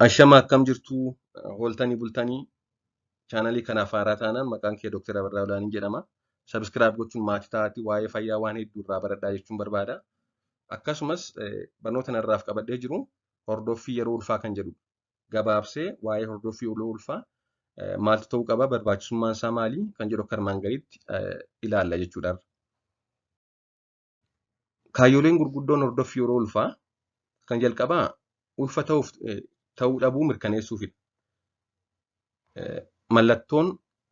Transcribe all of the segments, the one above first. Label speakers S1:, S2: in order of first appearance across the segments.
S1: Ashama, akkam jirtuu? Hooltanii bultanii? Chaanalii kanaaf haaraa taanaan maqaan kee Dr. Abarraa Olaanii jedhama. Subscribe gochuun maatii ta'aatii waa'ee fayyaa waan hedduu irraa baradhaa jechuun barbaada. Akkasumas barnoota narraaf qabadhee jiru hordoffii yeroo ulfaa kan jedhudha. Gabaabsee waa'ee hordoffii yeroo ulfaa maaltu ta'uu qaba, barbaachisummaan isaa maali kan jedhu akka armaan gadiitti ilaalla jechuudha. Kaayyoleen gurguddoon hordoffii yeroo ulfaa kan jalqabaa ulfa ta'uuf ta'uu dhabuu mirkaneessuufidha. Mallattoon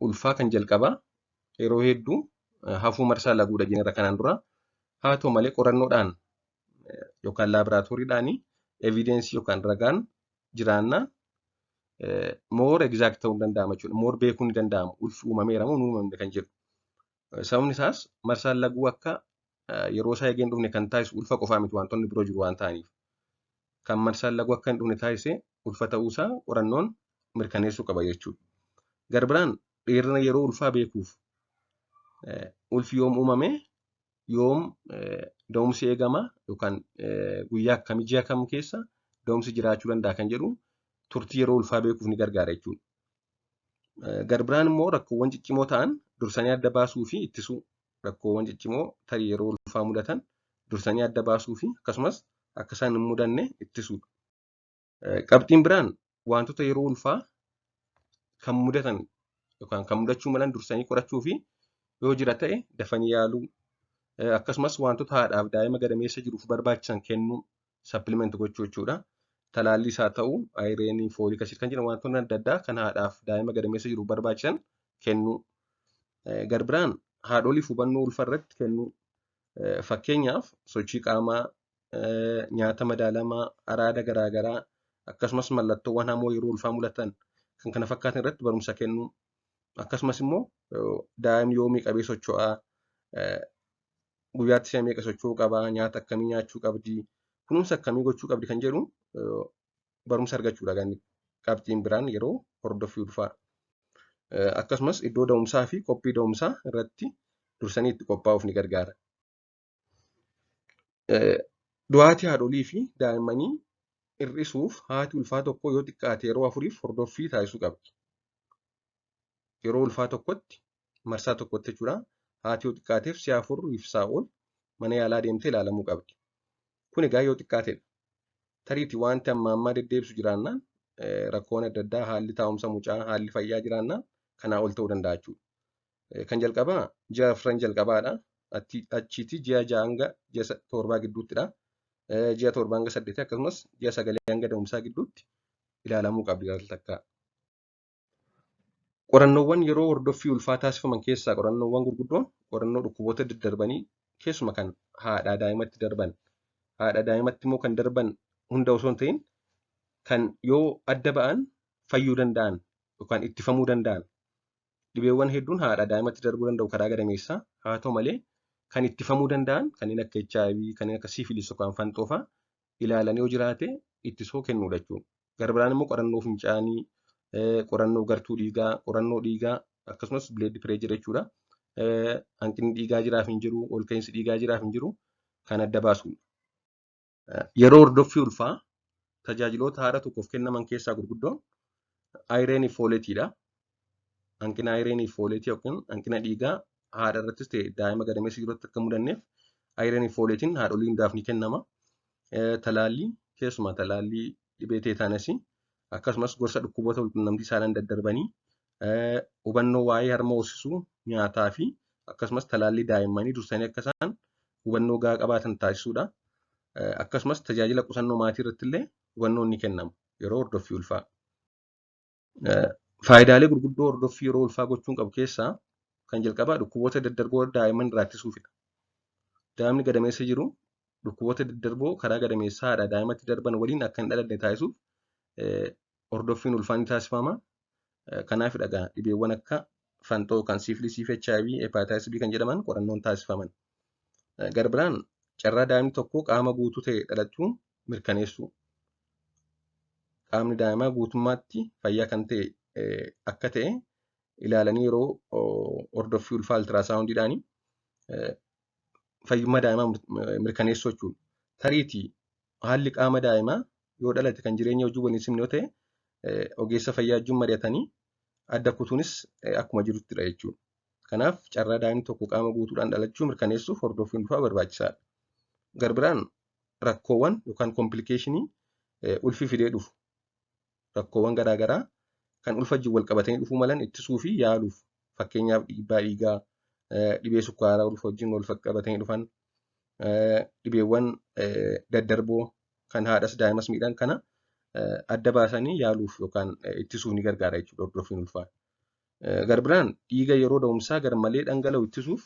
S1: ulfaa kan jalqabaa yeroo hedduu hafuu marsaa laguudha jenneerra kanaan dura. Haa ta'u malee, qorannoodhaan yookaan laaboraatooriidhaan evidence yookaan ragaan jiraannaan more exact ta'uu ni danda'ama jechuudha. More beekuun ni danda'ama. Ulfi uumameera moo hin uumamne kan jedhu. Sababni isaas marsaan laguu akka yeroo isaa eegee hin dhufne kan taasisu ulfa qofaa miti, wantoonni biroo jiru waan ta'aniif. Kan marsaan laguu akka hin dhufne taasise ulfa ta'uusaa qorannoon mirkaneessuu qaba jechuudha. Gara biraan dheerina yeroo ulfaa beekuuf, ulfi yoom uumame, yoom da'umsi eegama yookaan guyyaa akkamii, ji'a kam keessa da'umsi jiraachuu danda'a kan jedhu turtii yeroo ulfaa beekuuf ni gargaara jechuudha. Gara biraan immoo rakkoowwan ciccimoo ta'an dursanii adda baasuu fi ittisuu, rakkoowwan ciccimoo tarii yeroo ulfaa mudatan dursanii adda baasuu fi akkasumas akka isaan hin mudanne ittisuudha. Qabxiin biraan wantoota yeroo ulfaa kan mudatan yookaan kan mudachuu malan dursanii qorachuu fi yoo jira ta'e dafanii yaaluu, akkasumas wantoota haadhaaf daa'ima gadameessa jiruuf barbaachisan kennuu, supplement gochuu jechuudha. Talaalliis haa ta'u, iron, folic acid kan jedhamu, wantoonni adda addaa kan haadhaaf daa'ima gadameessa jiruuf barbaachisan kennuu. Gara biraan haadholiif hubannoo ulfa irratti kennuu. Fakkeenyaaf sochii qaamaa, nyaata madaalamaa, araada garaagaraa, akkasumas mallattoowwan hamoo yeroo ulfaa mul'atan kan kana fakkaatan irratti barumsa kennuu. Akkasumas immoo daa'imni yoomii qabee socho'aa, guyyaatti si'a meeqa socho'uu qabaa, nyaata akkamii nyaachuu qabdi, kunuunsa akkamii gochuu qabdi kan jedhu barumsa argachuudha kan qabxiin biraan yeroo hordoffii ulfaa. Akkasumas iddoo da'umsaa fi qophii da'umsaa irratti dursanii itti qophaa'uuf ni gargaara. Du'aatii haadholii fi daa'immanii hir'isuuf haati ulfaa tokko yoo xiqqaate yeroo afuriif hordoffii taasisuu qabdi. Yeroo ulfaa tokkotti, marsaa tokkotti jechuudha. Haati yoo xiqqaateef si'a afuriif isaa ol mana yaalaa deemtee ilaalamuu qabdi. Kun egaa yoo xiqqaatedha. Tariitii wanti amma ammaa deddeebisu jiraannaan, rakkoon adda addaa, haalli taa'umsa mucaa, haalli fayyaa jiraannaan kanaa ol ta'uu danda'a jechuudha. Kan jalqabaa ji'a 4 jalqabaadha. Achiitii ji'a 6 hanga ji'a 7 gidduuttidha. Ji'a 7 hanga 8, akkasumas ji'a 9 hanga da'umsaa gidduutti ilaalamuu qabdi al takkaa. Qorannoowwan yeroo hordoffii ulfaa taasifaman keessaa qorannoowwan gurguddoon qorannoo dhukkuboota daddarbanii, keessuma kan haadhaa daa'imatti darban. Haadha daa'imatti immoo kan darban hunda osoo hin ta'in, kan yoo adda ba'an fayyuu danda'an yookaan ittifamuu danda'an. Dhibeewwan hedduun haadha daa'imatti darbuu danda'u karaa gadameessaa. Haa ta'u malee, kan ittifamuu danda'an kanneen akka HIV, kanneen akka syphilis yookaan fanxoo fa'aa ilaalanii yoo jiraate ittisoo kennuudha jechuudha. Gara biraan immoo qorannoo fincaanii, qorannoo gartuu dhiigaa, qorannoo dhiigaa, akkasumas blood pressure jechuudha. Hanqinni dhiigaa jiraaf hin jiru, ol ka'iinsi dhiigaa jiraaf hin jiru kan adda baasudha. Yeroo hordoffii ulfaa tajaajiloota haadha tokkoof kennaman keessaa gurguddoon iron folateiidha. Hanqina iron folate yookiin hanqina dhiigaa haadha irrattis ta'e daa'ima gadameessa jirutti akka mudanneef iron folateiin haadholii hundaaf ni kennama. Talaallii, keessumaa talaallii dhibee teetaanasii, akkasumas gorsa dhukkuboota walqunnamtii saalaan daddarbanii, hubannoo waa'ee harma hoosisuu, nyaataa fi akkasumas talaallii daa'immanii dursanii akka isaan hubannoo gahaa qabaatan taasisuudha. Akkasumas tajaajila qusannoo maatii irratti illee hubannoon ni kennama yeroo hordoffii ulfaa. Faayidaalee gurguddoo hordoffii yeroo ulfaa gochuun qabu keessaa kan jalqabaa dhukkuboota daddarboo daa'imman irraa ittisuufidha. Daa'imni gadameessa jiru dhukkuboota daddarboo karaa gadameessaa haadha daa'imatti darban waliin akka hin dhalanne taasisuuf hordoffiin ulfaa ni taasifama. Kanaafidha egaa dhibeewwan akka fanxoo yookaan siifilisii fi HIV, hepatitis B kan jedhaman qorannoon taasifaman. Gara biraan carraa daa'imni tokko qaama guutuu ta'e dhalachuu mirkaneessuu. Qaamni daa'imaa guutummaatti fayyaa kan ta'e akka ta'e ilaalanii yeroo hordoffii ulfaa ultrasoundiidhaanii fayyummaa daa'imaa mirkaneessuu jechuudha. Tariitii haalli qaama daa'imaa yoo dhalate kan jireenya wajjin waliin simne yoo ta'e ogeessa fayyaa wajjin mari'atanii adda kutuunis akkuma jiruttidha jechuudha. Kanaaf carraa daa'imni tokko qaama guutuudhaan dhalachuu mirkaneessuuf hordoffiin ulfaa barbaachisaadha. Garbiraan rakkoowwan yookaan complicationii ulfi fidee dhufu rakkoowwan garaagaraa kan ulfa wajjin wal qabatanii dhufuu malan ittisuu fi yaaluuf, fakkeenyaaf dhiibbaa dhiigaa, dhibee sukkaaraa ulfa wajjin wal qabatanii dhufan, dhibeewwan daddarboo kan haadhas daa'imas miidhan kana adda baasanii yaaluuf yookaan ittisuuf ni gargaara jechuudha hordoffiin ulfaa. Garbiraan dhiiga yeroo da'umsaa garmalee dhangala'u ittisuuf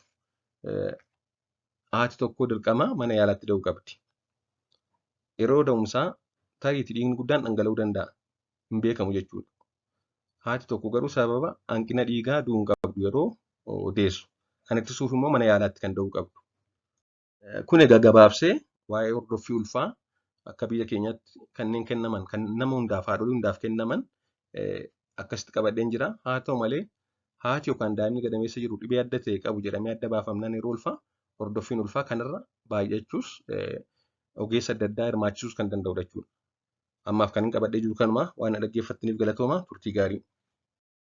S1: haati tokko dirqama mana yaalaatti da'uu qabdi. Yeroo da'umsaa tariitii dhiigni guddaan dhangala'uu danda'a. Hin beekamu jechuudha. Haati tokko garuu sababa hanqina dhiigaa du'uu hin qabdu yeroo deessu. Kan ittisuuf immoo mana yaalaatti kan da'uu qabdu. Kun egaa gabaabsee waa'ee hordoffii ulfaa akka biyya keenyaatti kanneen kennaman kan nama hundaaf haadholii hundaaf kennaman akkasitti qabadheen jira. Haa ta'u malee haati yookaan daa'imni gadameessa jiru dhibee adda ta'e qabu jedhamee adda baafamnaan yeroo ulfaa hordoffiin ulfaa kanarra baay'achuus ogeessa adda addaa hirmaachisuus kan danda'udha jechuudha. Ammaaf kan hin qabadhee jiru kanuma. Waan na dhaggeeffattaniif galatooma, turtii gaarii.